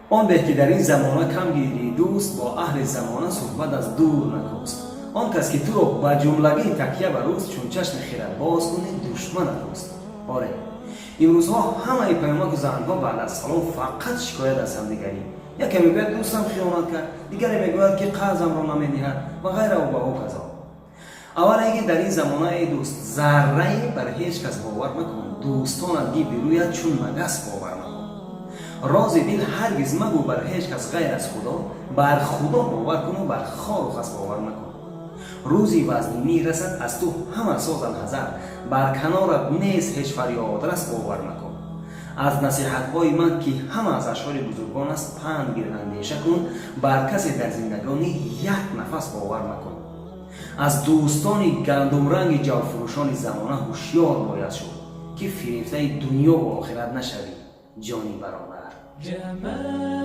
Он беҳ, ки дар ин замона кам гирӣ дӯст, бо аҳли замона суҳбат аз дур накӯст. Он кас, ки туро ба ҷумлагӣ такя бар ӯст, чун чашми хират боз кунӣ, душманат ӯст. Оре, имрӯзҳо ҳамаи паёмаку зангҳо баъд аз салом фақат шикоят аз ҳамдигарӣ. Яке мегӯяд, дӯстам хиёнат кард, дигаре мегӯяд, ки қарзамро намедиҳад ва ғайраву ба ҳоказо. Аввале ки дар ин замона, эй дӯст, заррае бар ҳеҷ кас бовар макун. Дӯстонат ги бирӯяд чун магас, бовар макун. Рози дил ҳаргиз магӯ бар ҳеҷ кас ғайр аз Худо. Бар Худо бовар куну бар хору хас бовар макун. Рӯзи вазнинӣ расад, аз ту ҳама созанд ҳазар, бар канорат нест ҳеҷ фарёдрас, бовар макун. Аз насиҳатҳои ман, ки ҳама аз ашъори бузургон аст, панд гир, андеша кун. Бар касе дар зиндагонӣ як нафас бовар макун. Аз дӯстони гандумранги ҷавфурӯшони замона ҳушёр бояд шуд, ки фирефтаи дунё ва охират нашавӣ, ҷони бародар. جمال.